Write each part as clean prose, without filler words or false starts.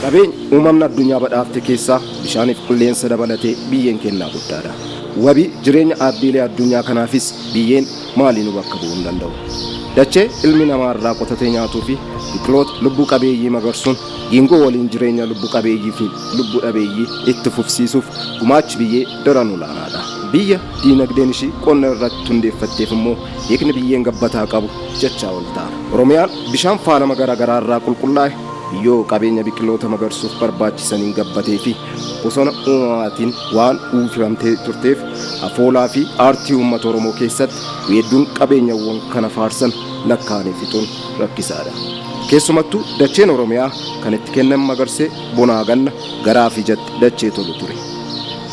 Qabeenya uumamni addunyaa badhaafte keessaa bishaaniif qilleensa dabalatee biyyeen kennaa guddaadha. Wabii jireenya ardiilee addunyaa kanaafis biyyeen maaliinuu bakka bu'uu hin danda'u. Dachee ilmi namaa irraa qotatee nyaatuu fi biqiloota lubbuu qabeeyyii magarsuun giingoo waliin jireenya lubbu qabeeyyii fi lubbu dhabeeyyii itti fufsiisuuf gumaachi biyyee daran olaanaadha. Biyya diinagdeen ishii qonna irratti hundeeffatteef immoo hiikni biyyeen gabbataa qabu jechaa ol ta'a. Oromiyaan bishaan faalama garaagaraa irraa qulqullaa'e, biyyoo qabeenya biqiloota magarsuuf barbaachisaniin gabbatee fi bosona uumamaatiin waan uwwifamtee turteef afoolaa fi aartii uummata Oromoo keessatti weedduun qabeenyawwan kana faarsan lakkaa'anii fixuun rakkisaadha. Keessumattuu dacheen Oromiyaa kan itti kennan magarsee bonaa ganna garaa fi ijatti dachee tolu ture.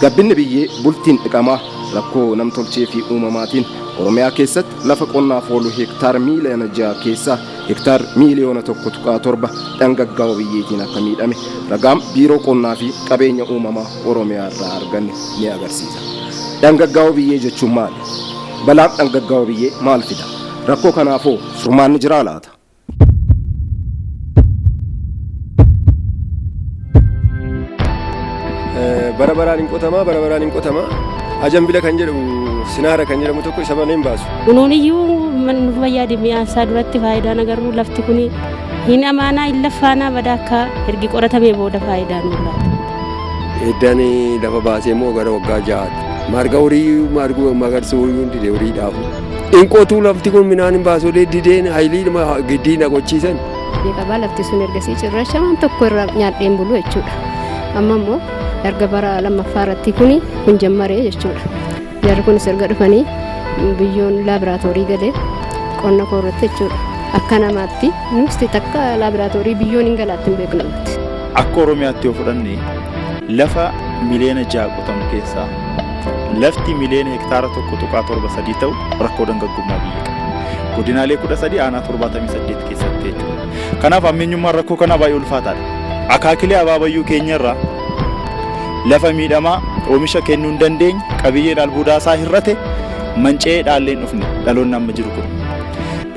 Gabbinni biyyee bultiin dhiqamaa rakkoo namtolchee fi uumamaatiin Oromiyaa keessatti lafa qonnaaf oolu hektaara miiliyoona 6 keessaa hektaarri miiliyoona 1.7 dhangaggaa'oo biyyeetiin akka miidhame ragaan Biiroo Qonnaa fi Qabeenya Uumamaa Oromiyaa irraa arganne ni agarsiisa. Dhangaggaa'oo biyyee jechuun maali? Balaan dhangaggaa'oo biyyee maal fida? Rakkoo kanaaf hoo furmaanni jiraa laata? Bara baraan hin qotama, bara baraan hin qotama. Ajambila kan jedhamu, sinaara kan jedhamu tokko isa malee hin baasu. Kunuun iyyuu nu fayyade, mi'aasaa duratti faayidaan agarru lafti kun hin amaanaa, hin laffaanaa badaa akka ergi qoratamee booda faayidaa nu laata. Eddaan lafa baasee immoo gara waggaa 6ti. Marga horii margu magarsuu hin dide horii dhaabu. Hin qotuu, lafti kun midhaan hin baasu dideen hayilii giddii na gochiisan. Qabaa lafti sun ergasii cirracha waan tokko irra nyaadheen bulu jechuudha. Amma immoo erga bara lammaffaa irratti kuni kun jammaree jechuudha. Jarri kunis erga dhufanii biyyoon laaboraatoorii galee qonna koo irratti jechuudha. Akka namaatti nuti takka laaboraatoorii biyyoon hin galaatti hin beeknu nuti. Akka Oromiyaatti yoo fudhanne, lafa miliyoona 6 qotamu keessaa lafti miliyoona hektaara 1.73 ta'u rakkoo dangaggummaa biyya qaba. Godinaalee 13, aanaa 78 keessatti jechuudha. Kanaaf hammeenyummaan rakkoo kanaa baay'ee ulfaataadha. Akaakilee abaabayyuu keenyarraa lafa miidhamaa, oomisha kennuu hin dandeenye, qabiyyeen albuudaa isaa hir'ate, manca'ee dhaalleen dhufne dhaloonni amma jiru kun.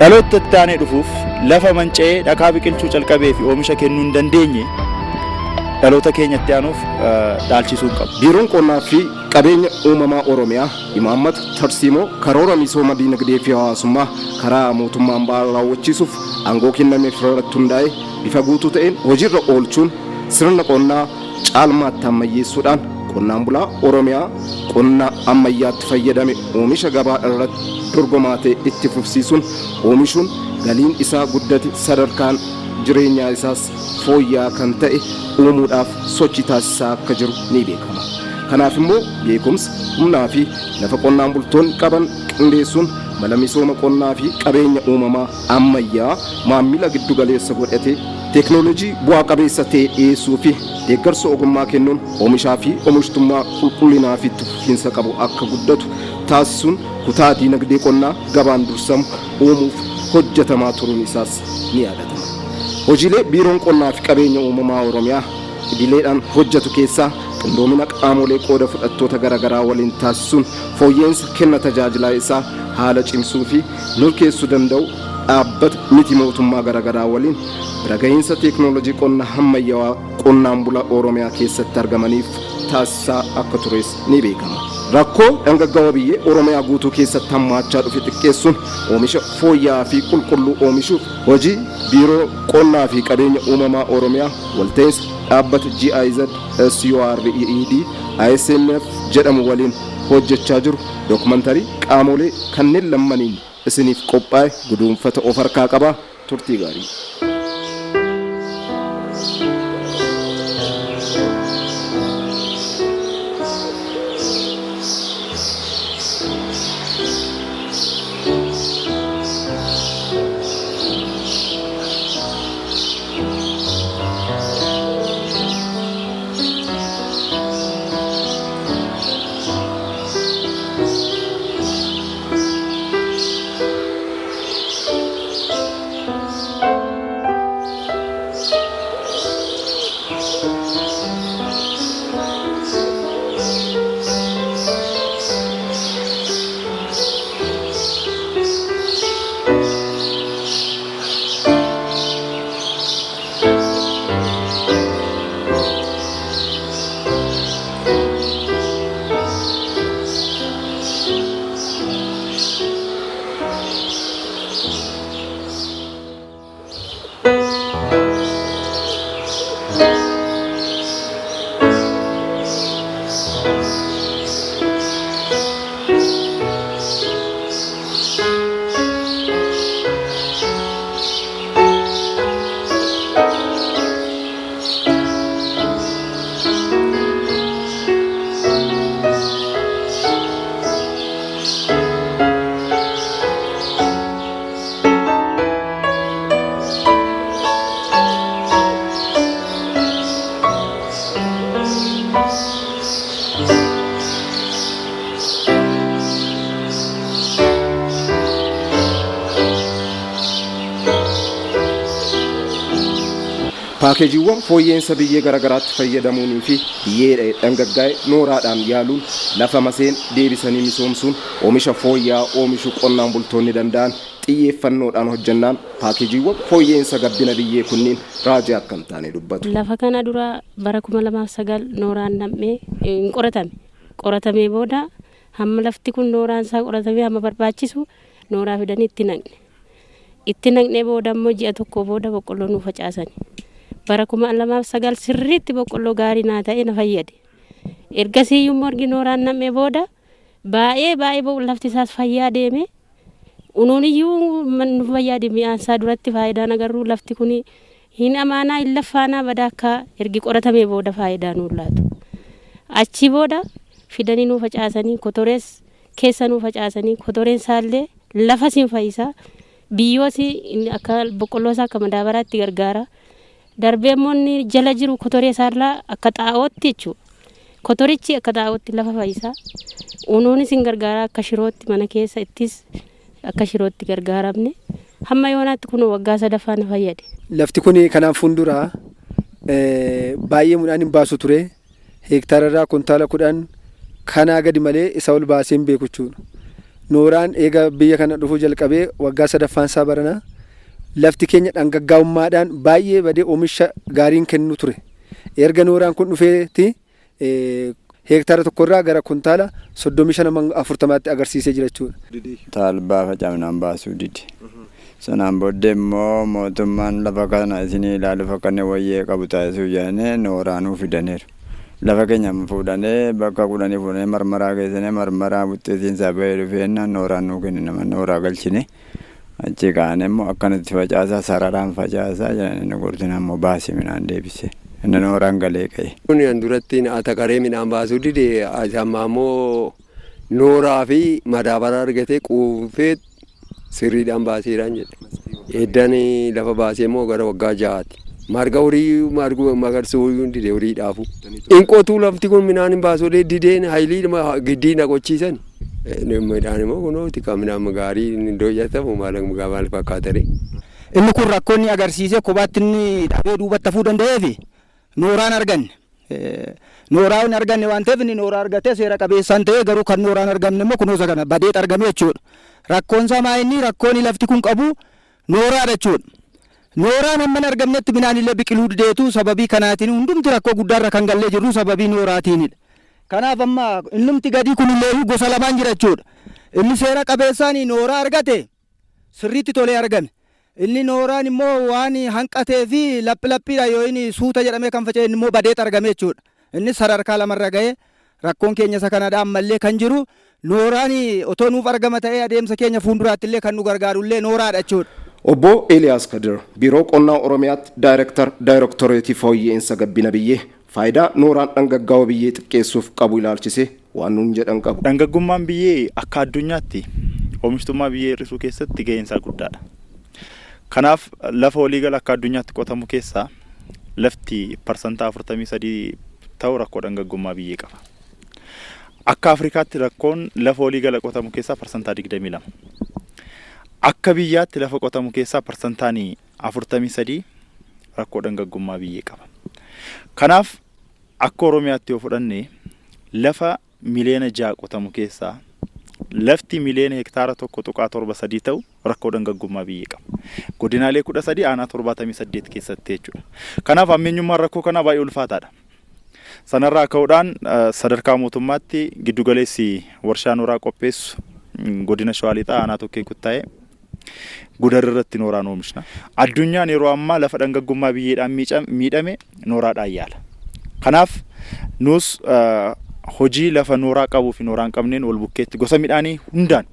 Dhaloota itti aanee dhufuuf lafa manca'ee dhakaa biqilchuu calqabee fi oomisha kennuu hin dandeenye dhaloota keenya itti aanuuf dhaalchisuu hin qabu. Biiroon Qonnaa fi Qabeenya Uumamaa Oromiyaa imaammata, tarsiimoo, karoora misooma diinagdee fi hawaasummaa karaa mootummaan ba'an raawwachiisuuf aangoo kennameef irratti hundaa'ee bifa guutuu ta'een hojiirra oolchuun sirna qonnaa caalmaatti ammayyeessuudhaan qonnaan bulaa Oromiyaa qonna ammayyaatti fayyadame oomisha gabaa irratti dorgomaa ta'e itti fufsiisuun oomishuun galiin isaa guddate, sadarkaan jireenyaa isaas fooyya'aa kan ta'e uumuudhaaf sochii taasisaa akka jiru ni beekama. Kanaaf immoo beekumsa, humnaa fi lafa qonnaan bultoonni qaban qindeessuun mala misooma qonnaa fi qabeenya uumamaa ammayyaa maammila giddu galeessa godhate, teeknooloojii bu'aa qabeessa ta'e dhiyeessuu fi deeggarsa ogummaa kennuun oomishaa fi oomishtummaa qulqullinaa fi itti fufiinsa qabu akka guddatu taasisuun kutaa diinagdee qonnaa gabaan dursamu uumuuf hojjetamaa turuun isaas ni yaadatama. Hojiilee Biiroon Qonnaa fi Qabeenya Uumamaa Oromiyaa idileedhaan hojjetu keessaa qindoomina qaamolee qooda fudhattoota garaagaraa waliin taasisuun fooyya'insa kenna tajaajilaa isaa haala cimsuu fi milkeessuu danda'u, dhaabbata miti mootummaa garaagaraa waliin bira gahiinsa teeknooloojii qonna hammayyawaa qonnaan bulaa Oromiyaa keessatti argamaniif taasisaa akka tures ni beekama. Rakkoo dhangaggawa biyyee Oromiyaa guutuu keessatti hammaachaa dhufe xiqqeessuun oomisha fooyya'aa fi qulqulluu oomishuuf hojii Biiroo Qonnaa fi Qabeenya Uumamaa Oromiyaa walta'iinsa dhaabbata GIZ, SUREED, ISMF jedhamu waliin hojjechaa jiru dookumantarii qaamolee kanneen lammaniin isiniif qophaa'e guduunfata of harkaa qaba. Turtii gaarii. Paakeejiiwwan fooyya'insa biyyee garaagaraatti fayyadamuunii fi biyyee dhangaggaa'e nooraadhaan yaaluun lafa maseen deebisanii misoomsuun oomisha fooyya'aa oomishuu qonnaan bultoonni danda'an xiyyeeffannoodhaan hojjannaan paakeejiiwwan fooyya'insa gabbina biyyee kunniin raajii akka hin taane dubbatu. Lafa kana dura bara 2009 nooraan nam'ee hin qoratame. Qoratamee booda hamma lafti kun nooraan isaa qoratamee hamma barbaachisu nooraa fidanii itti naqne. Itti naqnee booda immoo ji'a tokko booda boqqolloo nuu facaasani. Bara 2009 sirriitti boqqolloo gaarii naa ta'e na fayyade. Ergasii immoo ergi nooraan nam'ee booda baay'ee baay'ee lafti isaas fayyaa deeme. Unuuniyyuu nu fayyade mi'aan isaa duratti faayidaan agarru lafti kun hin amaanaa hin laffaanaa badaa akka ergi qoratamee booda faayidaa nuu laatu. Achi booda fidanii nuu facaasanii kotorees keessa nuu facaasanii kotoreen isaallee lafa siin fayyisaa biyyoos akka boqqolloo isaa akka madaabaraatti gargaara. Darbee immoo inni jala jiru kotoree isaarraa akka xaa'ootti jechuudha. Kotorichi akka xaa'ootti lafa fayyisaa. Unuunis hin gargaara akka shirootti mana keessa ittis akka shirootti gargaaramne. Hamma yoonaatti kun waggaa sadaffaa na fayyade. Lafti kun kanaan fuuldura baay'ee midhaan hin baasu ture. Heektaararraa kuntaala 10 kanaa gadi malee isa ol baasee hin beeku jechuudha. Nooraan eega biyya kana dhufuu jalqabee waggaa sadaffaan isaa barana. Lafti keenya dhangaggaa'ummaadhaan baay'ee badee oomisha gaariin kennu ture. Erga nooraan kun dhufeeti heektaara tokkorraa gara kuntaala 35-40tti agarsiisee jira jechuudha. Talbaa facaafnaan baasuu dide. Sanaan booddee immoo mootummaan lafa kana isinii ilaaluuf akka inni wayyee qabu taasisuu jedhanii nooraa nuu fidaniiru. Lafa keenya fuudhanii bakka 10 fuudhanii marmaraa geessanii marmaraa buxxeesiinsaa bahee dhufeennaan nooraan nuu kenne nama nooraa galchine. Achi kaanee immoo akkanatti facaasaa sararaan facaasaa jedhanii nu gorsinaan immoo baasii midhaan deebise. Inni nooraan galee ka'e. Kun an duratti atakaree midhaan baasuu dide amma immoo nooraa fi madaabara argatee quufee sirriidhaan baaseeraan jedhe. Eddan lafa baasee immoo gara waggaa 6ti. Marga horii margu magarsuu hin dide horii dhaafu. Hin qotuu lafti kun midhaan hin baasuu dideen hayilii giddii na qochiisan. Midhaan immoo kunuuti kan midhaan gaarii hin dooyyatamu maal fakkaatare. Inni kun rakkoonni agarsiisee kophaatti inni dhabee duubatti hafuu danda'eefi nooraan arganne. Nooraan arganne waan ta'eef inni nooraa argatee seera qabeessaan ta'ee garuu kan nooraan argamne immoo kunuunsa kana badeet argame jechuudha. Rakkoon isaa maa inni rakkoon lafti kun qabu nooraadha jechuudha. Nooraan hamma hin argamnetti midhaan illee biqiluu dideetu sababii kanaatiin hundumti rakkoo guddaarra kan gallee jirru sababii nooraatiinidha. Kanaaf amma innumti gadii kunillee gosa lamaan jira jechuudha. Inni seera qabeessaan nooraa argate sirriitti tolee argame. Inni nooraan immoo waan hanqatee fi laphi laphiidha yoo inni suuta jedhamee kan faca'e inni immoo badeet argame jechuudha. Inni sadarkaa lamarra ga'ee rakkoon keenya isa kanadha ammallee kan jiru nooraan otoo nuuf argama ta'ee adeemsa keenya fuulduraatti illee kan nu gargaaru illee nooraadha jechuudha. Obbo Eeliyaas Kadir Biiroo Qonnaa Oromiyaatti Daayireektar Daayireektoreetii Fooyya'insa Gabbina Biyyee faayidaa nooraan dhangaggaa'oo biyyee xiqqeessuuf qabu ilaalchisee waan nuun jedhan qabu. Dhangaggummaan biyyee akka addunyaatti oomishtummaa biyyee hir'isuu keessatti gaheen isaa guddaadha. Kanaaf lafa waliigala akka addunyaatti qotamu keessaa lafti 43% ta'u rakkoo dhangaggummaa biyyee qaba. Akka Afrikaatti rakkoon lafa waliigala qotamu keessaa 22%. Akka biyyaatti lafa qotamu keessaa 43% rakkoo dhangaggummaa biyyee qaba. Kanaaf akka Oromiyaatti yoo fudhanne lafa miliyoona 6 qotamu keessaa lafti miliyoona hektaara 1.73 ta'u rakkoo dhangaggummaa biyyee qaba. Godinaalee 13 aanaa 78 keessatti jechuudha. Kanaaf hammeenyummaan rakkoo kanaa baay'ee ulfaataadha. Sanarraa ka'uudhaan sadarkaa mootummaatti giddugaleessi warshaa nooraa qopheessu godina Shawaa Lixaa aanaa Tokkee Kuttaa'ee Gudar irratti nooraan oomishna. Addunyaan yeroo ammaa lafa dhangaggummaa biyyeedhaan miidhame nooraadhaan yaala. Kanaaf nus hojii lafa nooraa qabuu fi nooraa hin qabneen wal bukkeetti gosa midhaanii hundaan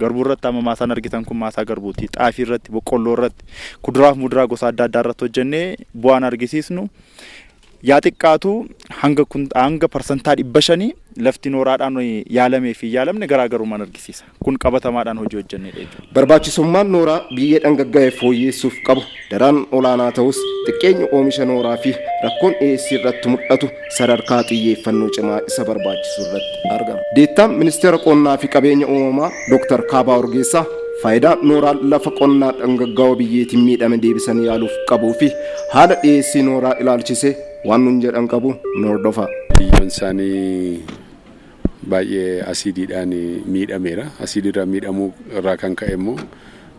garbuu irratti amma maasaan argitan kun maasaa garbuuti. Xaafii irratti, boqqolloo irratti, kuduraa fi muduraa gosa adda addaa irratti hojjennee bu'aan argisiisnu yaa xiqqaatu hanga 500% lafti nooraadhaan yaalamee fi yaalamne garaagarummaan argisiisa. Kun qabatamaadhaan hojii hojjennedha jechuudha. Barbaachisummaan nooraa biyyee dhangaggaa'e fooyyessuuf qabu daran olaanaa ta'us xiqqeenyi oomisha nooraa fi rakkoon dhiyeessii irratti mul'atu sadarkaa xiyyeeffannoo cimaa isa barbaachisu irratti argama. Deettaan Ministeera Qonnaa fi Qabeenya Uumamaa Dr. Kaabaa Urgeessaa Faayidaa nooraan lafa qonnaa dhangaggaa'oo biyyeetiin miidhame deebisanii yaaluuf qabuu fi haala dhiyeessii nooraa ilaalchisee waan nun jedhan qabu nu hordofaa. Biyyoon isaanii baay'ee asiidiidhaan miidhameera. Asiidiirraa miidhamuu irraa kan ka'e immoo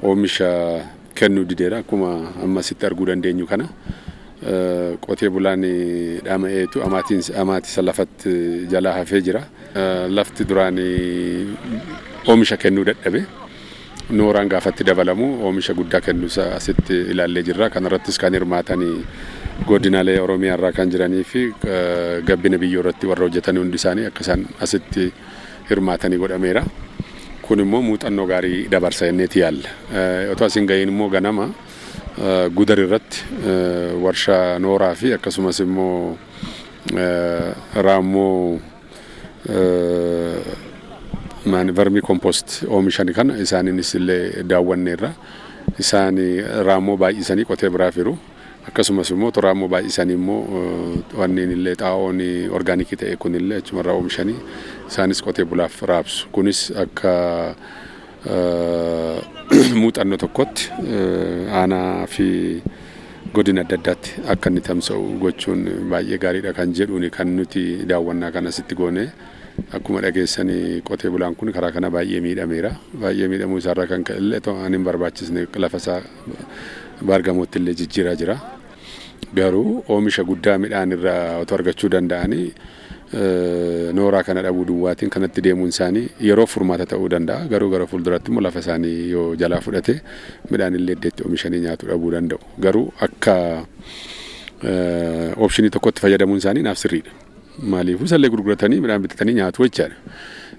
oomisha kennuu dideera, akkuma amma asitti arguu dandeenyu kana. Qotee bulaan dhama'eetu amaatisa lafatti jalaa hafee jira. Lafti duraan oomisha kennuu dadhabe. Nooraan gaafatti dabalamu oomisha guddaa kennuusaa asitti ilaallee jirra. Kanarrattis kan hirmaatanii godinaalee Oromiyaa irraa kan jiranii fi gabbina biyyoo irratti warra hojjetan hundi isaanii akka isaan asitti hirmaatanii godhameera. Kun immoo muuxannoo gaarii dabarsa jenneeti yaalla. Otoo as hin gahiin immoo ganama Gudar irratti warshaa nooraa fi akkasumas immoo raammoo vermicompost oomishan kana isaaniinis illee daawwanneerra. Isaan raammoo baay'isanii qotee biraaf hiru. Akkasumas immoo raammoo baay'isanii immoo wanneen illee xaa'oon orgaanikii ta'e kunillee achumarraa oomishanii isaanis qotee bulaaf raabsu. Kunis akka muuxannoo tokkotti aanaa fi godina adda addaatti akka inni tamsa'u gochuun baay'ee gaariidha kan jedhuun kan nuti daawwannaa kana asitti goone. Akkuma dhageessanii, qotee bulaan kun karaa kana baay'ee miidhameera. Baay'ee miidhamuu isaarraa kan ka'e illee waan hin barbaachisne lafa isaa baargamootti illee jijjiiraa jira. Garuu oomisha guddaa midhaan irraa otoo argachuu danda'anii nooraa kana dhabuu duwwaatiin kanatti deemuun isaanii yeroo furmaata ta'uu danda'a. Garuu gara fuulduraatti immoo lafa isaanii yoo jalaa fudhate midhaan illee iddeetti oomishanii nyaatu dhabuu danda'u. Garuu akka option tokkotti fayyadamuun isaanii naaf sirriidha. Maaliifuu, isallee gurguratanii midhaan bitatanii nyaatu jechaadha.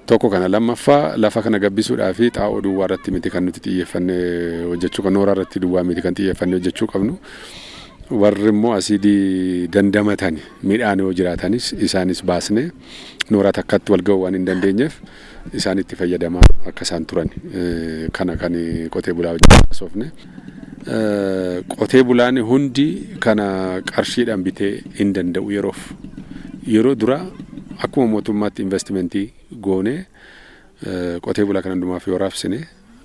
Tokko kana. Lammaffaa, lafa kana gabbisuudhaa fi xaa'oo duwwaa irratti miti kan nuti xiyyeeffannee hojjechuu qabnu, nooraa irratti duwwaa miti kan xiyyeeffannee hojjechuu qabnu. Warri immoo asiidii dandamatan midhaan yoo jiraatanis isaanis baasnee nooraa takkatti wal ga'uu waan hin dandeenyeef isaan itti fayyadamaa akka isaan turan kana kan qotee bulaa wajjin haasofne. Qotee bulaan hundi kana qarshiidhaan bitee hin danda'u yeroof. Yeroo dura akkuma mootummaatti investimentii goonee qotee bulaa kana hundumaaf yoo raabsine,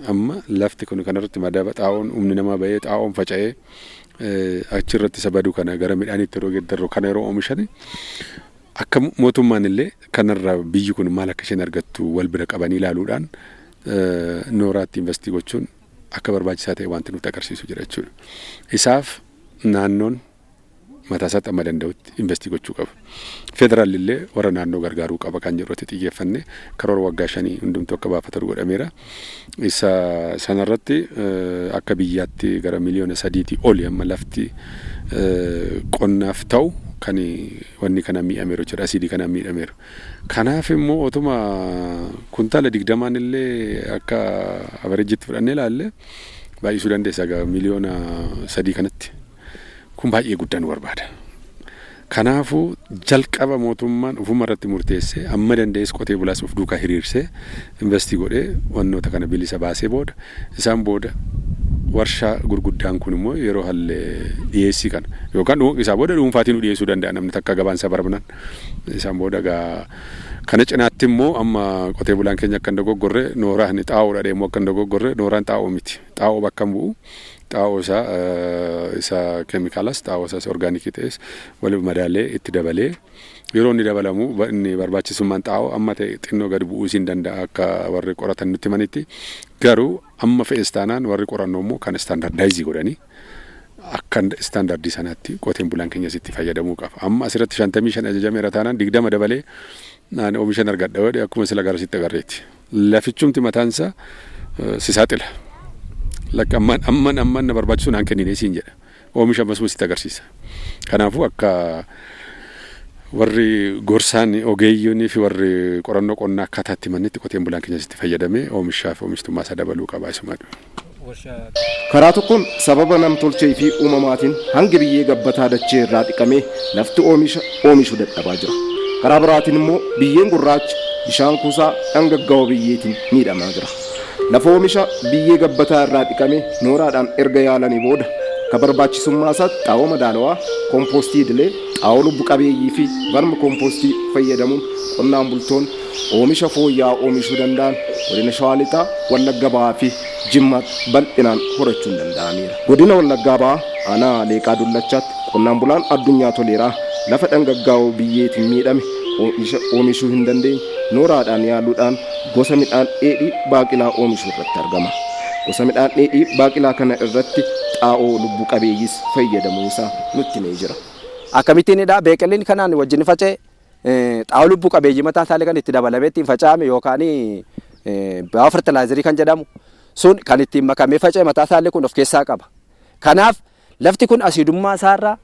amma lafti kun kanarratti madaba xaa'oon humni namaa bahee xaa'oon faca'ee achirratti isa baduu kana gara midhaaniitti yeroo geeddarru, kana yeroo oomishan, akka mootummaan illee kanarraa biyyi kun maal akka isheen argattu wal bira qabanii ilaaluudhaan nooraatti invest gochuun akka barbaachisaa ta'e wanti nutti agarsiisu jira jechuudha. Isaaf naannoon mataa isaatti amma danda'utti invest gochuu qaba. Federaalli illee warra naannoo gargaaruu qaba kan jedhu irratti xiyyeeffanne karoora waggaa 5 hundumtuu akka baafatu godhameera. Isa sanarratti akka biyyaatti gara miliyoona 3tii oli amma lafti qonnaaf ta'u kan wanni kana miidhameeru jechuudha. Asiidii kana miidhameeru. Kanaaf immoo otuma kuntaala 20n illee akka average itti fudhannee ilaalle baay'isuu dandeessa miliyoona 3 kanatti. Kun baay'ee guddaa nu barbaada. Kanaafuu jalqaba mootummaan ofuma irratti murteessee amma danda'es qotee bulaas of duukaa hiriirsee invest godhee wannoota kana bilisa baasee booda, isaan booda warshaa gurguddaan kun immoo yeroo hallee dhiyeessii kana yookaan isaa booda dhuunfaatiin dhiyeessuu danda'a namni takka gabaan isaa barbaadan isaan booda. Gaa kana cinaatti immoo amma qotee bulaan keenya akka hin dogoggorre, nooraan xaa'oodha deemu akka hin dogoggorre, nooraan xaa'oo miti. Xaa'oo bakka hin bu'u. Xaa'oo isaa isa keemikaalas, xaa'oo isaas orgaanikii ta'es wal madaalee itti dabalee, yeroo inni dabalamu inni barbaachisummaan xaa'oo amma ta'e xinnoo gadi bu'uu siin danda'a akka warri qoratan nutti himanitti. Garuu amma fe'es taanaan warri qorannoo immoo kan standardize godhanii akka istaandardii sanaatti qoteen bulaan keenyas itti fayyadamuu qaba. Amma asirratti 55 ajajameera taanaan 20 dabalee naan oomishan argadha jedhe, akkuma sila garasitti agarreetti. Lafichumti mataansaa si saaxila. Lakka ammaan amman amman na barbaachisu naan kennine siin jedha. Oomisha ammas sitti agarsiisa. Kanaafuu akka warri gorsaan ogeeyyoonii fi warri qorannoo qonnaa akkaataa itti mannitti qoteen bulaan keenyas itti fayyadamee oomishaa fi oomishtummaa isaa dabaluu qaba isumadha. Karaa tokkoon sababa namtolchee fi uumamaatiin hangi biyyee gabbataa dachee irraa dhiqamee lafti oomisha oomishuu dadhabaa jira. Karaa biraatiin immoo biyyeen gurraacha bishaan kuusaa dhangaggaa'oo biyyeetiin miidhamaa jira. Lafa oomisha biyyee gabbataa irraa dhiqamee nooraadhaan erga yaalanii booda akka barbaachisummaa isaatti xaa'oo madaalawaa, koompoostii idilee, Xaa'oo lubbu qabeeyyii fi varmi koompoostii fayyadamuun qonnaan bultoonni oomisha fooyya'aa oomishuu danda'an godina Shawaa Lixaa, Wallagga Bahaa fi Jimmaatti bal'inaan horachuun danda'ameera. Godina Wallaggaa Bahaa aanaa Leeqaa Dullachaatti qonnaan bulaan Addunyaa Toleeraa lafa dhangaggaa'oo biyyeetiin miidhame oomisha oomishuu hin dandeenye nooraadhaan yaaluudhaan gosa midhaan dheedhii baaqilaa oomishuu irratti argama. Gosa midhaan dheedhii baaqilaa kana irratti xaa'oo lubbu qabeeyyiis fayyadamuu isaa nutti himee jira. Akkamittiinidha beeqilliin kanaan wajjin faca'e xaa'oo lubbu qabeeyyii mataa isaallee kan itti dabalamee ittiin faca'ame yookaan bio fertilizerii kan jedhamu sun kan ittiin makamee faca'e mataa isaallee kun of keessaa qaba. Kanaaf lafti kun asiidummaa isaarraa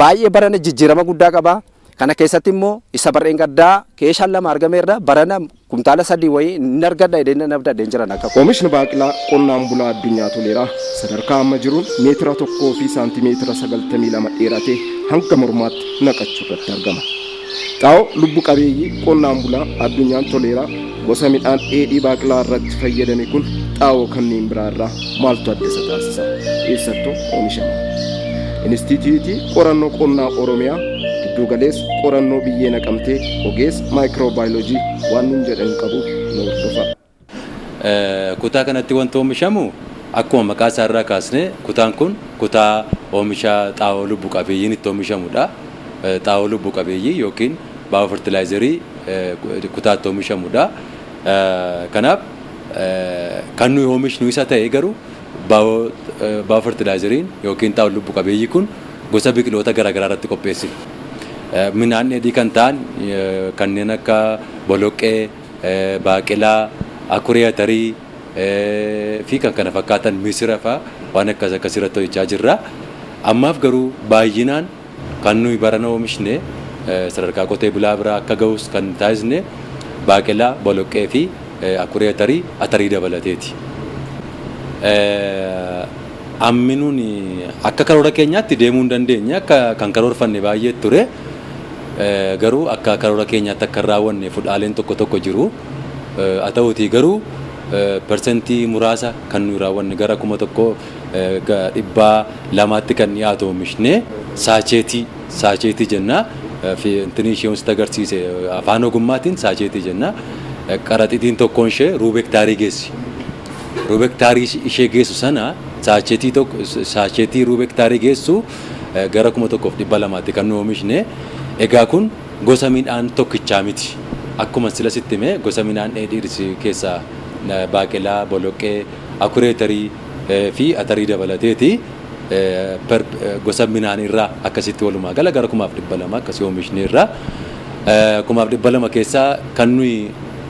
baay'ee barana jijjiirama guddaa qaba. Kana keessatti immoo isa barreen gaddaa keeshaan 2 argameerra barana kumtaala 3 wayii inni argadha jedhee nan abdadheen jiran akka. Oomishni baaqilaa qonnaan bulaa Addunyaa Toleeraa sadarkaa amma jiruun meetira 1 fi saantimeetira 92 dheeratee hanga mormaatti naqachuu irratti argama. Xaa'oo lubbu qabeeyyii qonnaan bulaa Addunyaan Toleeraa gosa midhaan dheedhii baaqilaa irratti fayyadame kun xaa'oo kanneen biraa irraa maaltu adda isa taasisa? Eessattuu oomishama? Inistiitiyuutii Qorannoo Qonnaa Oromiyaa Giddu Galeessa Qorannoo Biyyee Naqamtee ogeessa maayikiroobaayoloojii waan nuun jedhan qabu, nu hordofaa. Kutaa kanatti wanti oomishamu akkuma maqaa isaa irraa kaasnee kutaan kun kutaa oomisha xaa'oo lubbu qabeeyyiin itti oomishamudha. Xaa'oo lubbu qabeeyyii yookiin bio fertilizerii kutaa itti oomishamudha. Kanaaf kan nuyi oomishnu isa ta'e garuu bio fertilizeriin yookiin xaa'oo lubbu qabeeyyii kun gosa biqiloota garaagaraa irratti qopheessina. Midhaan dheedhii kan ta'an kanneen akka boloqqee, baaqelaa, akurii atarii fi kan kana fakkaatan, misira fa'a waan akkas akkasii irratti hojjechaa jirra. Ammaaf garuu baay'inaan kan nuyi barana oomishne sadarkaa qotee bulaa biraa akka ga'us kan taasisne baaqelaa, boloqqee fi akurii atarii, atarii dabalateeti. Amminuun akka karoora keenyaatti deemuu hin dandeenye, akka kan karoorfanne baay'ee ture. Garuu akka karoora keenyaatti akka hin raawwanne fudhaaleen tokko tokko jiru. Haa ta'uutii garuu persentii muraasa kan nuyi raawwanne gara 1,200tti kan dhiyaatu oomishne saacheetii jenna. Intini ishee sitti agarsiise afaan ogummaatiin saacheetii jenna. Qaraxiitiin tokkoon ishee ruuba hektaarii geessi. Ruuba hektaarii ishee geessu sana saacheetii tokko, saacheetii ruuba hektaarii geessu gara 1,200tti kan nu oomishne. Egaa kun gosa midhaan tokkichaa miti. Akkuma sila sitti hime gosa midhaan dheedhii keessaa baaqelaa, boloqqee, akuree atarii fi atarii dabalateeti. Gosa midhaan irraa akkasitti walumaa gala gara 1,200 akkasii oomishne irraa. 1,200 keessaa kan nuyi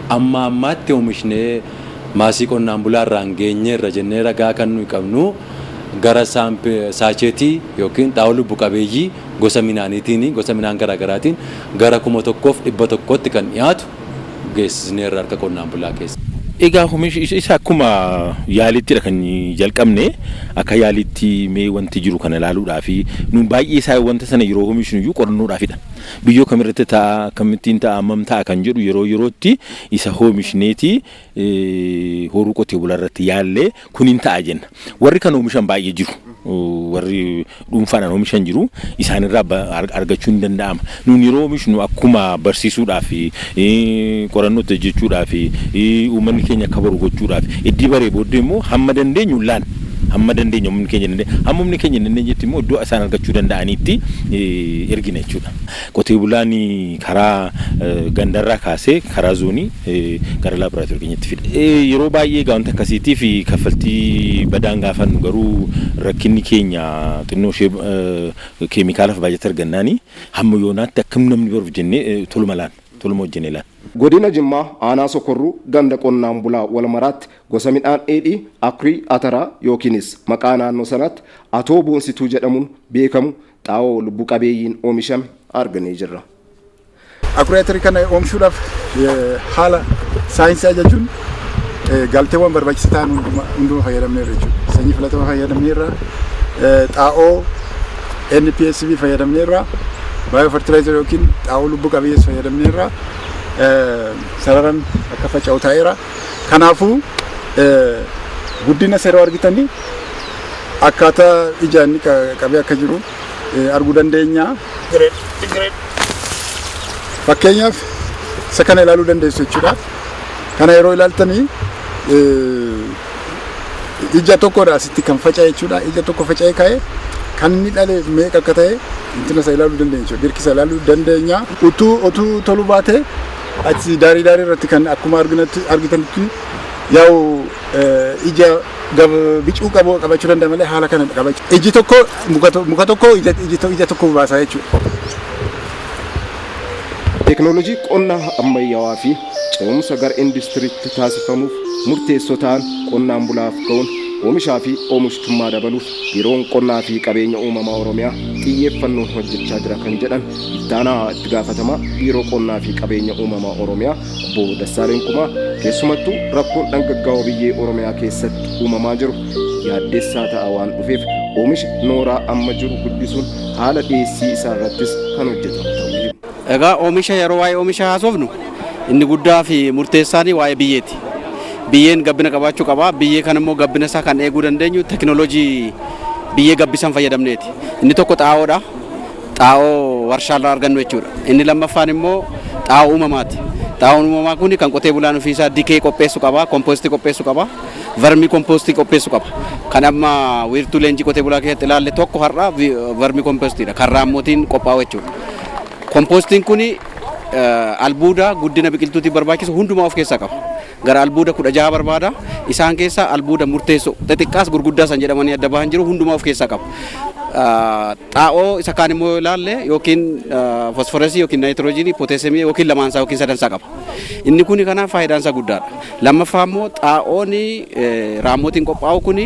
amma ammaatti oomishnee maasii qonnaan bulaa irraan geenyeerra jennee ragaa kan nuyi qabnu gara saacheetii yookiin xaa'oo lubbu qabeeyyii gosa midhaaniitiin, gosa midhaan garaagaraatiin gara 1,100tti kan dhiyaatu geessisneerra harka qonnaan bulaa keessa. Egaa oomishi isa akkuma yaaliittidha kan jalqabne, akka yaaliitti mee wanti jiru kana ilaaluudhaa fi nuun baay'ee isaa wanta sana yeroo oomishnu iyyuu qorannoodhaafidha. Biyyoo kamirratti ta'a, akkamittiin ta'a, hammam ta'a kan jedhu yeroo yerootti isa oomishneeti horuu qotee bulaa irratti yaallee kun hin ta'a jenna. Warri kan oomishan baay'ee jiru. Warri dhuunfaadhaan oomishan jiru, isaanirraa argachuu hin danda'ama. Nuun yeroo oomishnu akkuma barsiisuudhaaf, qorannootti hojjechuudhaaf, uummanni keenya akka baru gochuudhaaf, iddii baree booddee immoo hamma dandeenyu laan, hamma dandeenyu humni keenya dandeenye, hamma humni keenya dandeenyetti immoo iddoo isaan argachuu danda'anitti ergina jechuudha. Qotee bulaan karaa gandarraa kaasee karaa zoonii gara laaboraatoorii keenyatti fida. Yeroo baay'ee egaa wanta akkasiitiif kaffaltii badaan gaafannu, garuu rakkinni keenya xinnoo ishee keemikaalaaf baay'ata argannaani hamma yoonaatti akkam namni baruuf jennee toluma laan, toluma hojjennee laan. Godina Jimmaa aanaa Sokorruu ganda qonnaan bulaa Walmaraatti gosa midhaan dheedhii akurii ataraa yookiinis maqaa naannoo sanaatti atoo boonsituu jedhamuun beekamu xaa'oo lubbu qabeeyyiin oomishame argannee jirra. Akurii atarii kana oomishuudhaaf haala saayinsii jechuun galteewwan barbaachisaa ta'an hunduma fayyadamneerra jechuudha. Sanyii filatamaa fayyadamneerra, xaa'oo NPSB fayyadamneerra, bio fertilizer yookiin xaa'oo lubbu qabeessa fayyadamneerra, sararan akka faca'u ta'eera. Kanaafuu guddina seeroo argitanii akkaataa ijaan inni qabee akka jiru arguu dandeenya. Fakkeenyaaf isa kana ilaaluu dandeessu jechuudha. Kana yeroo ilaaltanii ija tokkodha asitti kan faca'e jechuudha. Ija tokko faca'ee ka'e kan inni dhale meeqa akka ta'e intina isa ilaaluu dandeenya jechuudha. Dirqisa ilaaluu dandeenya. Utuu toluu baate achi daarii daarii irratti kan akkuma argitanitti yaa'u ija bicuu qabu qabachuu danda'a malee haala kana qabachuu. Iji tokko muka tokko ija tokko baasa jechuudha. Teekinooloojii qonnaa ammayyaawaa fi ce'umsa gara industiriitti taasifamuuf murteessoo ta'an qonnaan bulaaf ga'uun oomishaa fi oomishtummaa dabaluuf Biiroon Qonnaa fi Qabeenya Uumamaa Oromiyaa xiyyeeffannoon hojjechaa jira kan jedhan ittaanaa itti gaafatamaa Biiroo Qonnaa fi Qabeenya Uumamaa Oromiyaa Obbo Dassaaleny Kumaa keessumattuu rakkoon dhangaggaa'oo biyyee Oromiyaa keessatti uumamaa jiru yaaddessaa ta'a waan dhufeef oomisha nooraa amma jiru guddisuun haala dhiyeessii isaa irrattis kan hojjetamu ta'uu himu. Egaa oomisha yeroo waa'ee oomisha haasofnu inni guddaa fi murteessaan waa'ee biyyeeti. Biyyeen gabbina qabaachuu qaba. Biyyee kan immoo gabbina isaa kan eeguu dandeenyu teekinooloojii biyyee gabbisan fayyadamneeti. Inni tokko xaa'oodha. Xaa'oo warshaarraa argannu jechuudha. Inni lammaffaan immoo xaa'oo uumamaati. Xaa'oon uumamaa kun kan qotee bulaan ofiisaa dikee qopheessu qaba, kompoostii qopheessu qaba, vermii kompoostii qopheessu qaba. Kan amma wiirtuu leenjii qotee bulaa keessatti ilaalle tokko har'a vermii kompoostiidha. Kan raammootiin qophaa'u jechuudha. Kompoostiin kun albuuda guddina biqiltuutiif barbaachisu hundumaa of keessaa qaba. Gara albuuda 16 barbaada. Isaan keessaa albuuda murteessoo xixiqqaas gurguddaa san jedhamanii adda bahan jiru hundumaa of keessaa qaba. Xaa'oo isa kaan immoo ilaalle yookiin fosforasii yookiin naayitiroojiinii, pooteesemii yookiin lamaansaa yookiin sadansaa qaba. Inni kun kanaaf faayidaan isaa guddaadha. Lammaffaa immoo xaa'oon raammootiin qophaa'u kun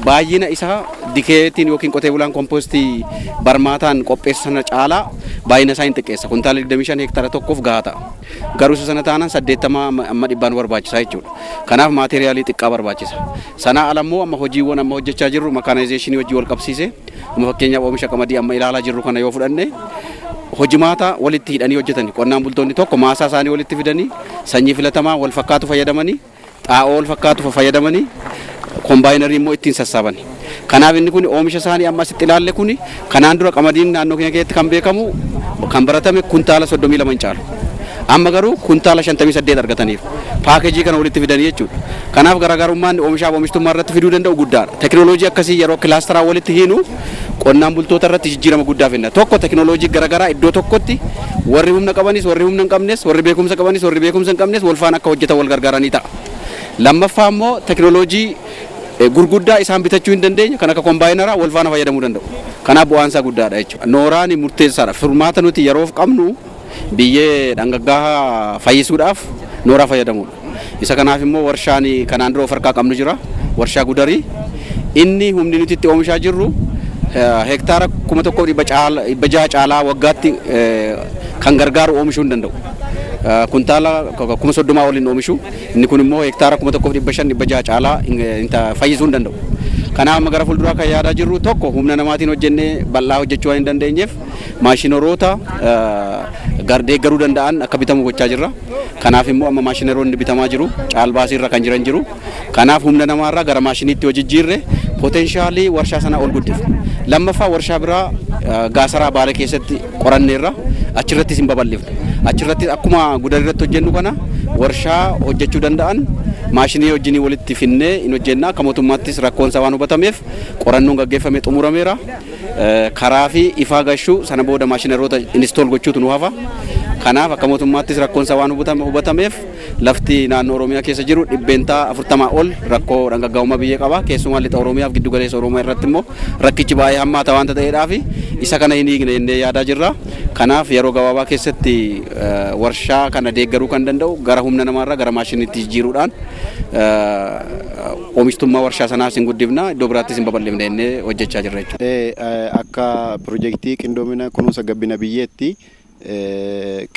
baay'ina isaa dikeetiin yookiin qotee bulaan kompoostii barmaataan qopheessu sana caalaa baay'ina isaa hin xiqqeessa. Kuntaala 25 hektaara tokkoof gahaa ta'a. Garuu isa sana taanaan 80 amma 100 barbaachisaa jechuudha. Kanaaf maateriyaalii xiqqaa barbaachisa. Sanaa ala immoo amma hojiiwwan amma hojjechaa jirru makaanaayizeeshinii hojii wal qabsiise. Amma fakkeenyaaf oomisha qamadii amma ilaalaa jirru kana yoo fudhanne hojimaata walitti hidhanii hojjetani. Qonnaan bultoonni tokko maasaa isaanii walitti fidanii sanyii filatamaa wal fakkaatu fayyadamanii xaa'oo wal fakkaatu fayyadamanii kombaayinarii immoo ittiin sassaaban. Kanaaf inni kun oomisha isaanii amma asitti ilaalle kun kanaan dura qamadiin naannoo keenya keessatti kan beekamu kan baratame kuntaala 32 hin caalu. Amma garuu kuntaala 58 argataniiru. Paakeejii kana walitti fidanii jechuudha. Kanaaf garaagarummaan oomishaaf oomishtummaa irratti fiduu danda'u guddaadha. Teekinooloojii akkasii yeroo kilaasteraa walitti hiinu qonnaan bultoota irratti jijjiirama guddaa finna. Tokko teekinooloojii garaagaraa iddoo tokkotti warri humna qabanis warri humna hin qabnes warri beekumsa qabanis warri beekumsa hin qabnes wal faana akka hojjetan wal gargaaranii ta'a. Lammaffaa immoo teekinooloojii gurguddaa isaan bitachuu hin dandeenye kan akka kombaayinaraa wal faana fayyadamuu danda'u. Kanaaf bu'aan isaa guddaadha jechuudha. Nooraan murteessaadha. Furmaata nuti yeroof qabnu biyyee dhangaggaa'aa fayyisuudhaaf nooraa fayyadamuudha. Isa kanaaf immoo warshaan kanaan dura of harkaa qabnu jira. Warshaa Gudarii. Inni humni nuti itti oomishaa jirru hektaara 1600 caalaa waggaatti kan gargaaru oomishuu hin danda'u. Kuntaala 30,000 waliin oomishu. Inni kun immoo hektaara 1500 600 caalaa fayyisuu hin danda'u. Kanaaf amma gara fuulduraa kan yaadaa jirru tokko humna namaatiin hojjennee bal'aa hojjechuu waan hin dandeenyeef maashinaroota deeggaruu danda'an akka bitamu gochaa jirra. Kanaaf immoo amma maashinaroonni bitamaa jiru. Caalbaasii irra kan jiran jiru. Kanaaf humna namaarraa gara maashiniitti hojii jijjiirre poteenshaalii warshaa sana ol guddifna. Lammaffaa warshaa biraa Gaasaraa Baalee keessatti qoranneerra. Achirrattis hin babal'ifne. Achirratti akkuma Gudarii irratti hojjennu kana warshaa hojjechuu danda'an maashinii wajjin walitti finnee hin hojjenna. Akka mootummaattis rakkoon isaa waan hubatameef qorannoon gaggeeffame xumurameera. Karaa fi ifaa gashuu sana booda maashinaroota install gochuutu nu hafa. Kanaaf akka mootummaattis rakkoon isaa waan hubatameef lafti naannoo Oromiyaa keessa jiru 40% ol rakkoo dhangaggaa'ummaa biyyee qaba. Keessumaa lixa Oromiyaa fi giddu galeessa Oromiyaa irratti immoo rakkichi baay'ee hammaata waanta ta'eedhaaf isa kana hin hiikne jennee yaadaa jirra. Kanaaf yeroo gabaabaa keessatti warshaa kana deeggaruu kan danda'u gara humna namaarraa gara maashiniitti jijjiiruudhaan oomishtummaa warshaa sanaas hin guddifna iddoo biraattis hin babal'ifne jennee hojjechaa jirra jechuudha. Akka pirojektii qindoomina kunuunsa gabbina biyyeetti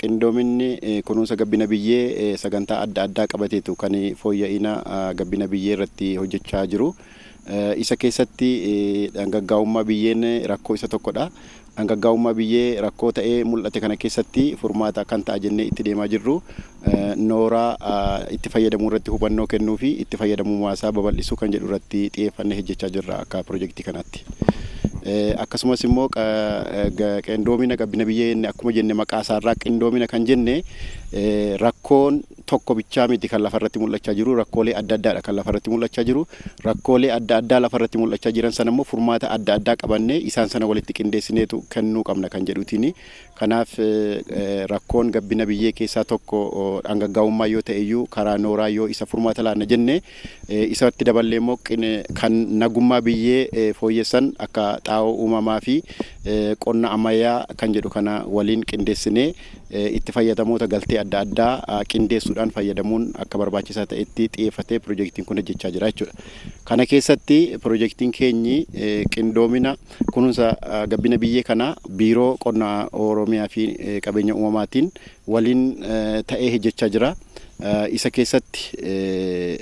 qindoominni kunuunsa gabbina biyyee sagantaa adda addaa qabateetu kan fooyya'ina gabbina biyyee irratti hojjechaa jiru. Isa keessatti dhangaggaa'ummaa biyyeen rakkoo isa tokkodha. Dhangaggaa'ummaa biyyee rakkoo ta'ee mul'ate kana keessatti furmaata kan ta'a jennee itti deemaa jirru nooraa itti fayyadamuu irratti hubannoo kennuu fi itti fayyadamummaa isaa babal'isuu kan jedhu irratti xiyyeeffannee hojjechaa jirra akka pirojektii kanaatti. Akkasumas immoo qindoomina gabbina biyyee akkuma jenne maqaa isaarraa qindoomina kan jenne rakkoon tokko bichaa miti kan lafarratti mul'achaa jiru, rakkoolee adda addaadha kan lafarratti mul'achaa jiru. Rakkoolee adda addaa lafarratti mul'achaa jiran sana immoo furmaata adda addaa qabannee isaan sana walitti qindeessineetu kennuu qabna kan jedhuutiini. Kanaaf rakkoon gabbina biyyee keessaa tokko dhangaggaa'ummaa yoo ta'e iyyuu karaa nooraa yoo isa furmaata laanna jenne, isatti daballee immoo kan nagummaa biyyee fooyyessan akka xaa'oo uumamaa fi qonna ammayyaa kan jedhu kana waliin qindeessinee itti fayyadamoota galtee adda addaa qindeessuudhaan fayyadamuun akka barbaachisaa ta'etti xiyyeeffatee piroojeektiin kun hojjechaa jira jechuudha. Kana keessatti piroojeektiin keenyi qindoomina kunuunsa gabbina biyyee kana biiroo qonna Oromiyaa fi qabeenya uumamaatiin waliin ta'ee hojjechaa jira. Isa keessatti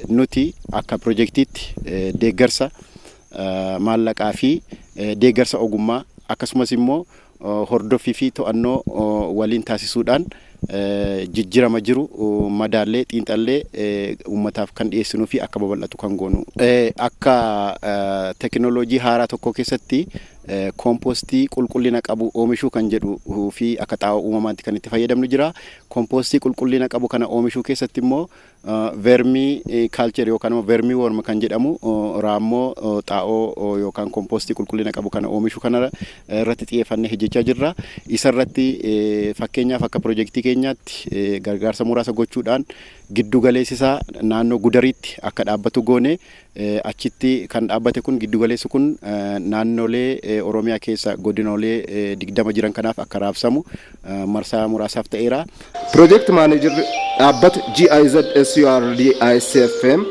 nuti akka piroojeektiitti deeggarsa maallaqaa fi deeggarsa ogummaa akkasumas immoo hordoffii fi to'annoo waliin taasisuudhaan jijjiirama jiru madaallee xiinxallee uummataaf kan dhiyeessinuu fi akka babal'atu kan goonu. Akka teekinooloojii haaraa tokko keessatti koompoostii qulqullina qabu oomishuu kan jedhu fi akka xaa'oo uumamaatti kan itti fayyadamnu jira. Koompoostii qulqullina qabu kana oomishuu keessatti immoo vermiculture yookaan immoo vermiworm kan jedhamu raammoo xaa'oo yookaan koompoostii qulqullina qabu kana oomishuu kana irratti xiyyeeffannee hojjechaa jirra. Isa irratti fakkeenyaaf akka piroojeektii keenyaatti gargaarsa muraasa gochuudhaan giddu galeessisaa naannoo Gudariitti akka dhaabbatu goone. Achitti kan dhaabbate kun giddu galeessi kun naannolee Oromiyaa keessa godinoolee 20 jiran kanaaf akka raabsamu marsaa muraasaaf ta'eera. Piroojeekti maaneejarri dhaabbata GIZ SURD ISFM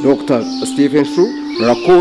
Dr. Stephen Shrew rakkoo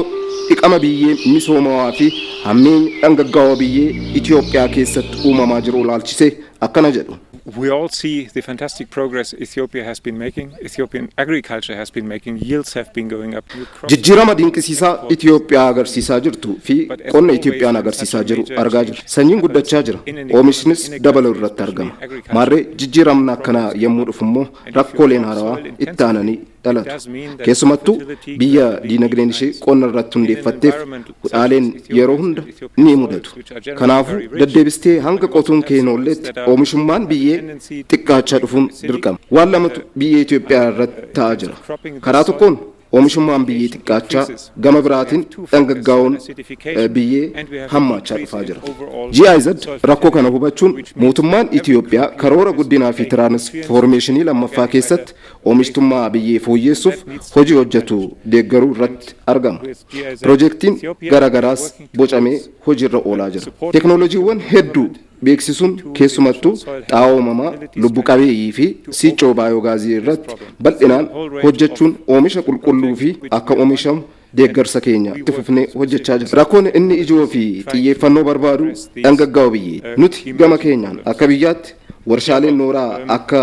dhiqama biyyee misoomawaa fi hammeenya dhangaggaawaa biyyee Itoophiyaa keessatti uumamaa jiru ilaalchisee akkana jedhu. We all see the fantastic progress Ethiopia has been making, Ethiopian agriculture has been making, yields have been going up. Jijjiirama dinqisiisaa Itoophiyaa agarsiisaa jirtu fi qonna Itoophiyaan agarsiisaa jiru argaa jirra. Sanyiin guddachaa jira. Oomishnis dabaluu irratti argama. Maarree jijjiiramni akkanaa yommuu dhufu immoo rakkooleen haarawaa itti aananii dhalatu. Keessumattuu biyya diinagdeen ishee qonna irratti hundeeffatteef hudhaaleen yeroo hunda ni mudatu. Kanaafuu deddeebistee hanga qotuun kee hin oolletti oomishummaan biyyee xiqqaachaa dhufuun dirqama. Waan lamatu biyya Itoophiyaa irratti ta'aa jira. Karaa tokkoon oomishummaan biyyee xiqqaachaa, gama biraatiin dhangaggaa'uun biyyee hammaachaa dhufaa jira. GIZ rakkoo kana hubachuun mootummaan Itoophiyaa karoora guddinaa fi tiraansfoormeeshinii lammaffaa keessatti oomishtummaa biyyee fooyyessuuf hojii hojjetu deeggaruu irratti argama. Piroojeektiin garaagaraas bocamee hojiirra oolaa jira. Teekinooloojiiwwan hedduu beeksisuun keessumattuu xaa'oo uumamaa, lubbu qabeeyyii fi siicoo baayogaazii irratti bal'inaan hojjechuun oomisha qulqulluu fi akka oomishamu deeggarsa keenya itti fufnee hojjechaa jira. Rakkoon inni ijoo fi xiyyeeffannoo barbaadu dhangaggaa'u biyyee. Nuti gama keenyaan akka biyyaatti warshaaleen nooraa akka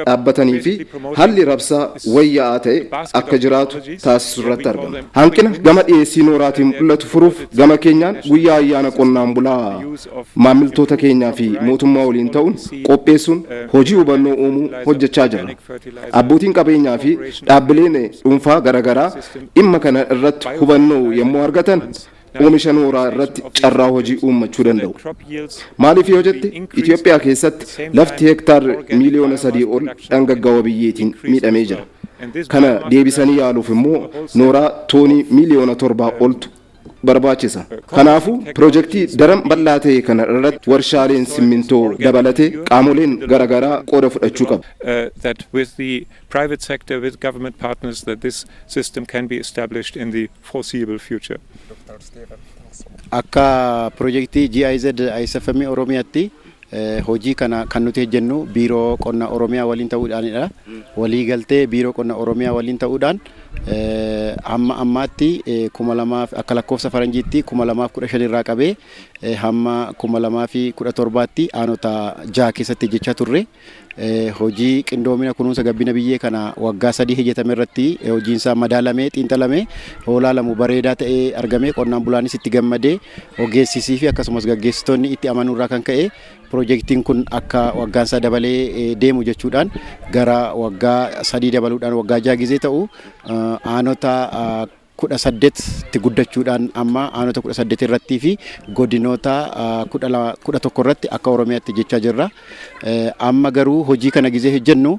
dhaabbatanii fi haalli rabsaa wayyaa'aa ta'e akka jiraatu taasisu irratti argama. Hanqina gama dhiyeessii nooraatiin mul'atu furuuf gama keenyaan guyyaa ayyaana qonnaan bulaa maamiltoota keenyaa fi mootummaa waliin ta'uun qopheessuun hojii hubannoo uumuu hojjechaa jirra. Abbootiin qabeenyaa fi dhaabbileen dhuunfaa garaagaraa dhimma kana irratti hubannoo yommuu argatan oomisha nooraa irratti carraa hojii uummachuu danda'u. Maaliif yoo jette, Itoophiyaa keessatti lafti hektaar 3 miiliyoona ol dhangaggaa'oo biyyeetiin miidhamee jira. Kana deebisanii yaaluuf immoo nooraa toonii 7 miiliyoona oltu barbaachisa. Kanaafuu piroojeektii daran bal'aa ta'e kana irratti warshaaleen simmintoo dabalatee qaamoleen garaagaraa qooda fudhachuu qabu. That with the private sector, with government partners, that this system can be established in the foreseeable future. Akka piroojeektii GIZ ISFM Oromiyaatti hojii kana kan nuti hojjennu biiroo qonna Oromiyaa waliin ta'uudhaanidha. Walii galtee biiroo qonna Oromiyaa waliin ta'uudhaan hamma ammaatti 2000 akka lakkoofsa faranjiitti 2015 irraa qabee hamma 2017tti aanota 6 keessatti hojjechaa turre. Hojii qindoomina kunuunsa gabbina biyyee kana waggaa 3 hojjetame irratti hojiinsaa madaalamee xiinxalamee hoolaalamu bareedaa ta'ee argame. Qonnaan bulaanis itti gammadee, ogeessisii fi akkasumas gaggeessitoonni itti amanuurraa kan ka'e piroojeektiin kun akka waggaansaa dabalee deemu jechuudhaan gara waggaa 3 dabaluudhaan waggaa 6 gizee ta'u aanota 18tti guddachuudhaan amma aanota 18 irrattii fi godinoota 11 irratti akka Oromiyaatti jechaa jirra. Amma garuu hojii kana gizee hojjennu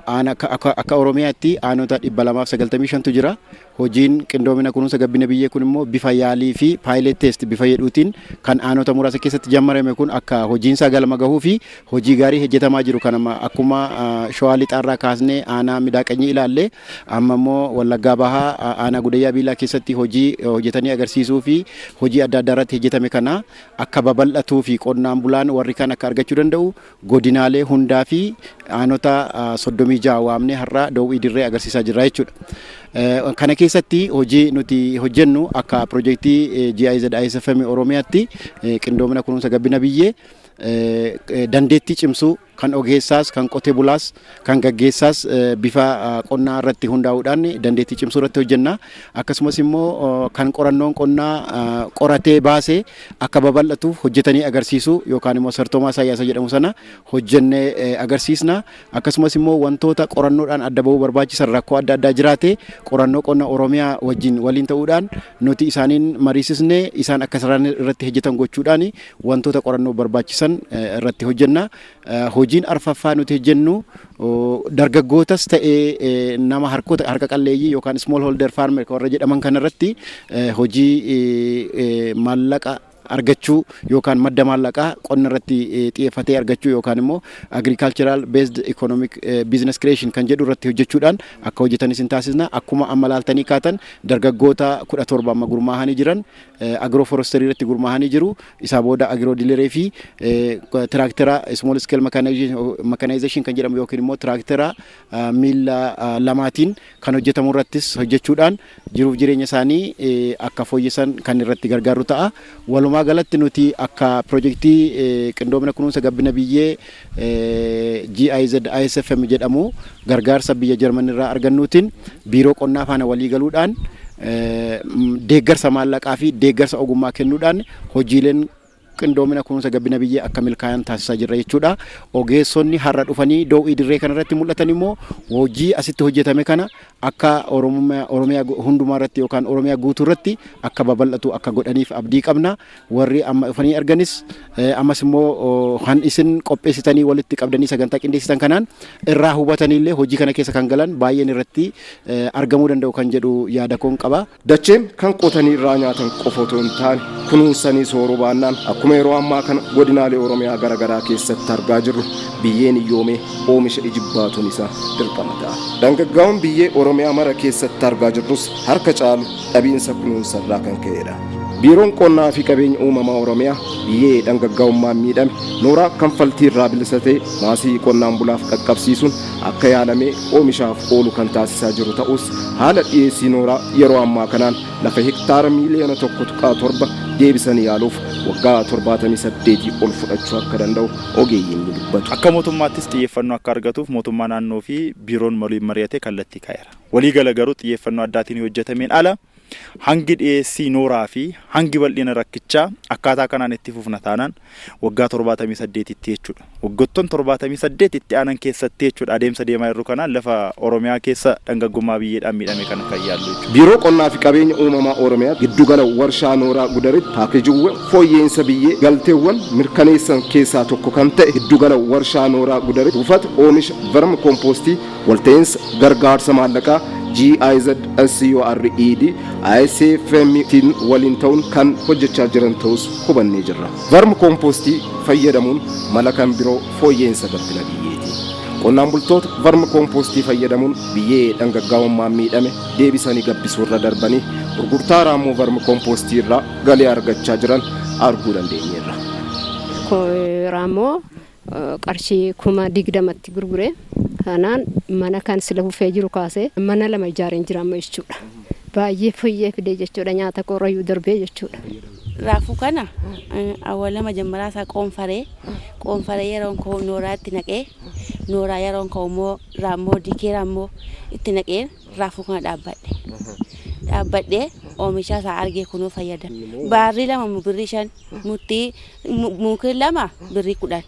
akka Oromiyaatti aanota 295tu jira. Hojiin qindoomina kunuunsa gabbina biyyee kun immoo bifa yaalii fi pilot test bifa jedhuutiin kan aanota muraasa keessatti jammarame kun akka hojiinsaa galma gahuu fi hojii gaarii hojjetamaa jiru kan amma akkuma Shawaa Lixaarraa kaasnee aanaa Midaaqanyii ilaalle, amma immoo Wallaggaa Bahaa aanaa Gudayyaa Biilaa keessatti hojii hojjetanii agarsiisuu fi hojii adda addaa irratti hojjetame kana akka babal'atuu fi qonnaan bulaan warri kan akka argachuu danda'u godinaalee hundaa fi aanota 36 waamnee har'a Doowwii Dirree agarsiisaa jirra jechuudha. Kana keessatti hojii nuti hojjennu akka piroojeektii GIZ ISFM Oromiyaatti qindoomina kunuunsa gabbina biyyee dandeettii cimsuu kan ogeessaas, kan qotee bulaas, kan gaggeessaas bifa qonnaa irratti hundaa'uudhaan dandeettii cimsuu irratti hojjenna. Akkasumas immoo kan qorannoon qonnaa qoratee baasee akka babal'atuuf hojjetanii agarsiisuu yookaan immoo sartoomaa saayyaasa jedhamu sana hojjennee agarsiisna. Akkasumas immoo wantoota qorannoodhaan adda bahuu barbaachisan, rakkoo adda addaa jiraate, qorannoo qonna Oromiyaa wajjin waliin ta'uudhaan nuti isaaniin mariisisnee isaan akka isaan irratti hojjetan gochuudhaan wantoota qorannoo barbaachisan irratti hojjenna. Hojiin arfaffaa nuti hojjennu dargaggootas ta'ee nama harkoota harka qalleeyyii yookaan small holder farmer warra jedhaman kanarratti hojii maallaqa argachuu yookaan madda maallaqaa qonna irratti xiyyeeffatee argachuu yookaan immoo agricultural based economic business creation kan jedhu irratti hojjechuudhaan akka hojjetanis hin taasisna. Akkuma amma laaltanii kaatan, dargaggoota 17 amma gurmaahanii jiran agroforestry irratti gurmaahanii jiru. Isaa booda agro dealerii fi tiraaktera small scale mechanization kan jedhamu yookiin immoo tiraaktera miila lamaatiin kan hojjetamu irrattis hojjechuudhaan jiruuf jireenya isaanii akka fooyyessan kan irratti gargaaru ta'a. Walumaa galatti nuti akka piroojeektii qindoomina kunuunsa gabbina biyyee GIZ ISFM jedhamu gargaarsa biyya Jarman irraa argannuutiin biiroo qonnaa faana walii galuudhaan deeggarsa maallaqaa fi deeggarsa ogummaa kennuudhaan hojiileen qindoomina kunuunsa gabbina biyyee akka milkaa'an taasisaa jirra jechuudha. Ogeessonni har'a dhufanii Doowwii Dirree kanarratti mul'atan immoo hojii asitti hojjetame kana akka Oromiyaa hundumaa irratti yookaan Oromiyaa guutuu irratti akka babal'atu akka godhaniif abdii qabna. Warri amma dhufanii arganis, ammas immoo kan isin qopheessitanii walitti qabdanii sagantaa qindeessitan kanaan irraa hubataniillee hojii kana keessa kan galan baay'een irratti argamuu danda'u kan jedhu yaada koon qaba. Dacheen kan qotanii irraa nyaatan qofa otoo hin taane kunuunsanii sooruu baannaan, akkuma yeroo ammaa kana godinaalee Oromiyaa garaagaraa keessatti argaa jirru, biyyeen hiyyoomee oomisha ijibbaatuun isaa dirqama ta'a. Dhangaggaa'uun biyyee Oromiyaa mara keessatti argaa jirrus harka caalu dhabiinsa kunuunsa irraa kan ka'edha. Biiroon Qonnaa fi Qabeenya Uumamaa Oromiyaa biyyee dhangaggaa'ummaan miidhame nooraa kanfaltii irraa bilisa ta'e maasii qonnaan bulaaf qaqqabsiisuun akka yaalamee oomishaaf oolu kan taasisaa jiru ta'us, haala dhiyeessii nooraa yeroo ammaa kanaan lafa hektaara miiliyoona 1.7 deebisanii yaaluuf waggaa 78 ol fudhachuu akka danda'u ogeeyyiin ni dubbatu. Akka mootummaattis xiyyeeffannoo akka argatuuf mootummaa naannoo fi biiroon waliin mari'atee kallattii kaa'eera. Waliigala garuu xiyyeeffannoo addaatiin hojjetameen ala hangi dhiyeessii nooraa fi hangi bal'ina rakkichaa akkaataa kanaan itti fufna taanaan waggaa 78tti jechuudha. Waggoottan 78 itti aanan keessatti jechuudha, adeemsa deemaa jirru kanaan lafa Oromiyaa keessa dhangaggummaa biyyeedhaan miidhame kana kan yaallu jechuudha. Biiroo Qonnaa fi Qabeenya Uumamaa Oromiyaa giddugala warshaa nooraa Gudaritti paakeejiiwwan fooyya'insa biyyee galteewwan mirkaneessan keessaa tokko kan ta'e giddugala warshaa nooraa Gudaritti buufata oomisha vermicompostii walta'iinsa gargaarsa maallaqaa GIZ SCURED ISFM tiin waliin ta'uun kan hojjechaa jiran ta'us hubannee jirra. Vermicompostii fayyadamuun mala kan biroo fooyya'insa gabbina biyyeeti. Qonnaan bultoota vermicompostii fayyadamuun biyyee dhangaggaa'ummaan miidhame deebisanii gabbisuu irra darbanii gurgurtaa raammoo vermicompostii irraa galii argachaa jiran arguu dandeenyeerra. Raammoo qarshii 20,000tti gurgure. Kanaan mana kan sila bufee jiru kaasee mana lama ijaareen jira amma jechuudha. Baay'ee fooyyee fidee jechuudha, nyaata qorrayyuu darbee jechuudha. Raafuu kana awwaala majammaraa isaa qoonfaree qoonfaree yeroon ka'u nooraa itti naqee, nooraa yeroon ka'u immoo raammoo dikee raammoo itti naqee raafuu kana dhaabbadhe. Dhaabbadhee oomisha isaa argee kunuu fayyada. Baarrii lama birrii 5, murtii mukkeen lama birrii 10.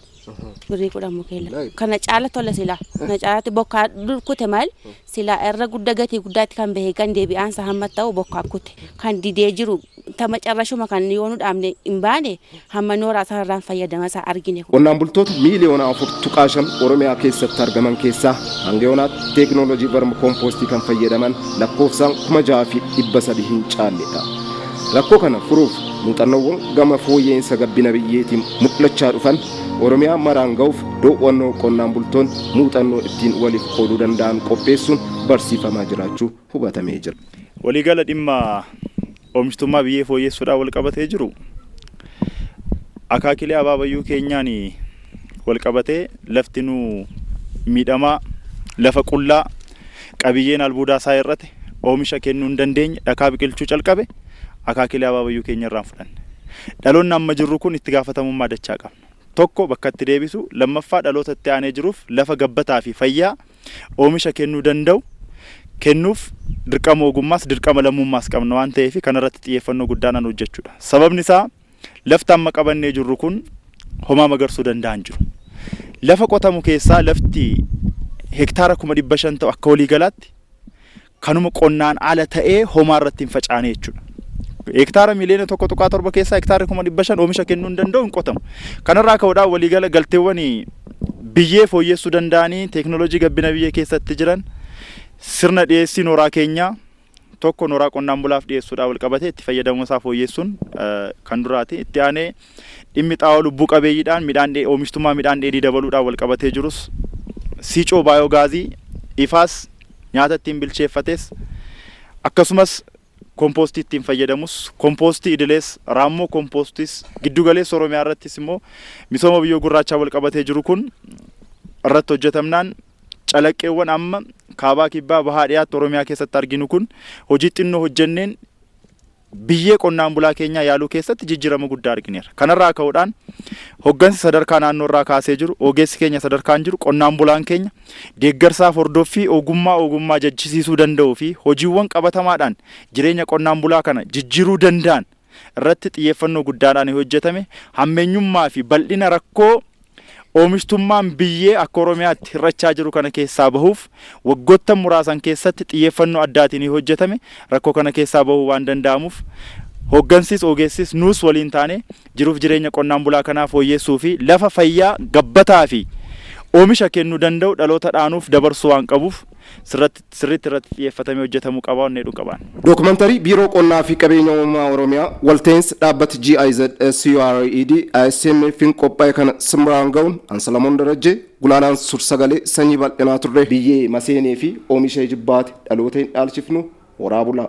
Birrii 10 mukeela. Kana caala tola silaa. Kana caalaatti bokkaa dur kute maal silaa irra guddaa gatii guddaatti kan bahe kan deebi'aan isaa hamma ta'u bokkaa kute. Kan didee jiru tama carrashuma kan yoo nu dhaabne hin baane hamma nooraa sanarraan fayyadama isaa argine. Qonnaan bultoota miiliyoona 4.5 Oromiyaa keessatti argaman keessaa hanga yoonaatti teekinooloojii vermikoompoostii kan fayyadaman lakkoofsaan 6,300 hin caalledha. Rakkoo kana furuuf muuxannoowwan gama fooyya'insa gabbina biyyeetiin mul'achaa dhufan Oromiyaa maraan ga'uuf do'annoo qonnaan bultoonni muuxannoo ittiin waliif qooduu danda'an qopheessuun barsiifamaa jiraachuu hubatamee jira. Waliigala dhimma oomishtummaa biyyee fooyyessuudhaan wal qabatee jiru akaakilee abaabayyuu keenyaan wal qabatee lafti nu miidhamaa lafa qullaa qabiyyeen albuudaa isaa hir'ate oomisha kennuu hin dandeenye dhakaa biqilchuu calqabe akaakilee abaabayyuu keenya irraan fudhanne. Dhaloonni amma jirru kun itti gaafatamummaa dachaa qabna. Tokko bakka itti deebisu, lammaffaa dhaloota itti aanee jiruuf lafa gabbataa fi fayyaa oomisha kennuu danda'u kennuuf dirqama ogummaas dirqama lammummaas qabna waan ta'eef kanarratti xiyyeeffannoo guddaadhaan hojjechuudha. Sababni isaa lafti amma qabannee jirru kun homaa magarsuu danda'an jiru. Lafa qotamu keessaa lafti hektaara 500,000 ta'u akka waliigalaatti kanuma qonnaan ala ta'ee homaa irratti hin facaane jechuudha. Hektaara miliyoona 1.7 keessaa hektaarri 500,000 oomisha kennuu hin danda'u hin qotamu. Kanarraa ka'uudhaan waliigala galteewwan biyyee fooyyessuu danda'anii teekinooloojii gabbina biyyee keessatti jiran sirna dhiyeessii nooraa keenyaa tokko nooraa qonnaan bulaaf dhiyeessuudhaan wal qabatee itti fayyadamuu isaa fooyyessuun kan duraati. Itti aanee dhimmi xaa'oo lubbuu qabeeyyiidhaan midhaan oomishtummaa midhaan dheedhii dabaluudhaan wal qabatee jirus siicoo baayogaazii ifaas nyaata ittiin bilcheeffates akkasumas kompoostii ittiin fayyadamus kompoostii idilees raammoo kompoostiis giddugaleessa Oromiyaa irrattis immoo misooma biyyoo gurraachaa wal qabatee jiru kun irratti hojjetamnaan calaqqeewwan amma kaabaa kibbaa bahaa dhiyaatti Oromiyaa keessatti arginu kun hojii xinnoo hojjenneen biyyee qonnaan bulaa keenyaa yaaluu keessatti jijjiirama guddaa argineerra. Kanarraa ka'uudhaan hoggansi sadarkaa naannoo irraa kaasee jiru, ogeessi keenya sadarkaan jiru, qonnaan bulaan keenya deeggarsaaf hordoffii ogummaa jechisiisuu danda'uu fi hojiiwwan qabatamaadhaan jireenya qonnaan bulaa kana jijjiiruu danda'an irratti xiyyeeffannoo guddaadhaan hojjetame hammeenyummaa fi bal'ina rakkoo oomishtummaan biyyee akka Oromiyaatti hir'achaa jiru kana keessaa bahuuf waggoottan muraasan keessatti xiyyeeffannoo addaatiin hojjetame rakkoo kana keessaa bahuu waan danda'amuuf hoggansis ogeessis nuus waliin taane jiruuf jireenya qonnaan bulaa kanaa fooyyessuu fi lafa fayyaa gabbataa fi oomisha kennuu danda'u dhaloota dhaanuuf dabarsuu waan qabuuf sirriitti irratti xiyyeeffatamee hojjetamuu qaba onnee qabaan. Dookumantarii Biiroo Qonnaa fi Qabeenya Uumamaa Oromiyaa walta'insa dhaabbata GIZ SURED ISMF'n qophaa'e kana simbiraan ga'uun Ansalamoon Darajjee Gulaalaan Sursagalee sanyii bal'inaa turre biyyee maseenee fi oomisha jibbaate dhaloota hin dhaalchifnu horaa bulaa.